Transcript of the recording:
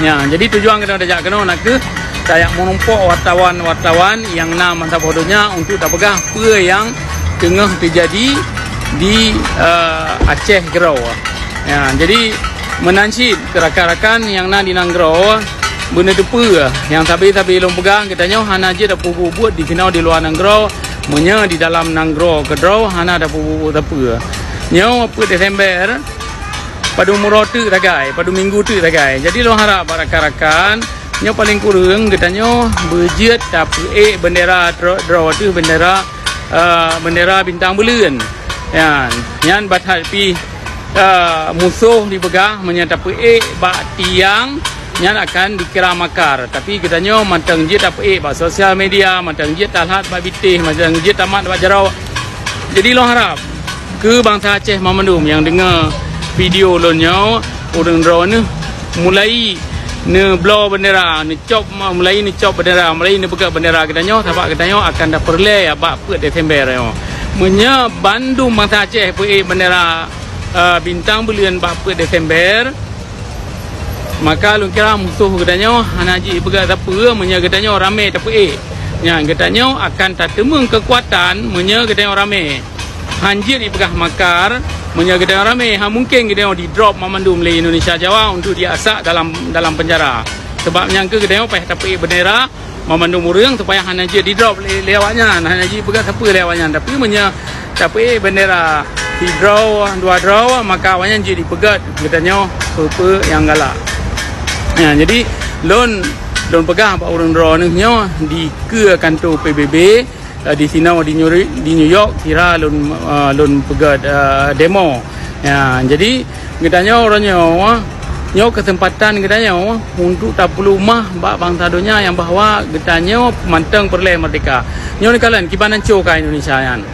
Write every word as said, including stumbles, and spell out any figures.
Ya, jadi tujuan keunoe tajak keunoe nakeuh tajak meurumpok wartawan-wartawan nyang na mantong boh donya untuk tapeugah peue nyang teungoh teujadi di, eh, Aceh keudroe. Ya, jadi meunan cit keu rakan-rakan nyang na di nanggroe, beuneuteupeu nyang sabe-sabe lôn peugah, geutanyoe hana jeuet tapeubuet-buet di keunoe di luwa nanggroe, meunyoe di dalam nanggroe keudroe hana tapeubuet-buet sapeue. Nyoe peuet Desember, padum uroe teuk sagai, padum minggu teuk sagai. Jadi lôn harap bak rakan-rakan, nyoe paleng kureueng geutanyoe beujeuet tapeuék bendera dro-, droe teuh bendera, eh, bendera bintang buleuen. Nyan, nyan that pih, eh, musoh jipeugah meunyoe tapeuék bak tiang, nyan akan dikira makar. Tapi geutanyoe mantong jeuet tapeuék bak sosial media, mantong jeuet talhat bak bitéh, mantong jeuet tamat bak jaroe. Jadi lôn harap keu bansa Aceh banmandum nyang deungoe video lôn nyoe, ureuëng droeneuh mulai neubloe bendera, neucop, mulai neucop bendera, mulai neupeugah bendera geutanyoe, sabab geutanyoe akan tapeureulée bak peuet Desember nyoe. Meunyoe bandum bansa Aceh peuék bendera, eh, bintang buleuen bak peuet Desember, maka lôn kira musoh geutanyoe hana jipeugah sapeue meunyoe geutanyoe ramé tapeuék. Nyan geutanyoe akan tateumeung keukuatan meunyoe geutanyoe ramé. Han jeuet jipeugah makar, meunyoe geutanyoe ramé, han mungken geutanyoe didrop banmandum lé Indonesia Jawa untuk diasak dalam, dalam penjara. Sebab nyan keuh geutanyoe payah tapeuék bendera, banmandum ureuëng supaya hana jeuet didrop lé, lé awaknyan, hana jipeugah sapeue lé awaknyan. Tapi meunyoe tapeuék bendera sidroe, dua droe, maka awaknyan jeuet jipeugét geutanyoe peue-peue nyang galak. Ya, jadi lôn, lôn peugah bak ureuëng droeneuh nyoe dikeue kantô P B B, eh, di sinoe di New, di New York kira lôn, eh, lôn peugét, eh, demo. Ya, jadi geutanyoe uroe nyoe, nyoe keuseumpatan geutanyoe untuk tapeuleumah bak bansa donya nyang bahwa geutanyoe mantong peureulée meurdehka. Nyoe neukalon kiban hanco ka Indonesia nyan.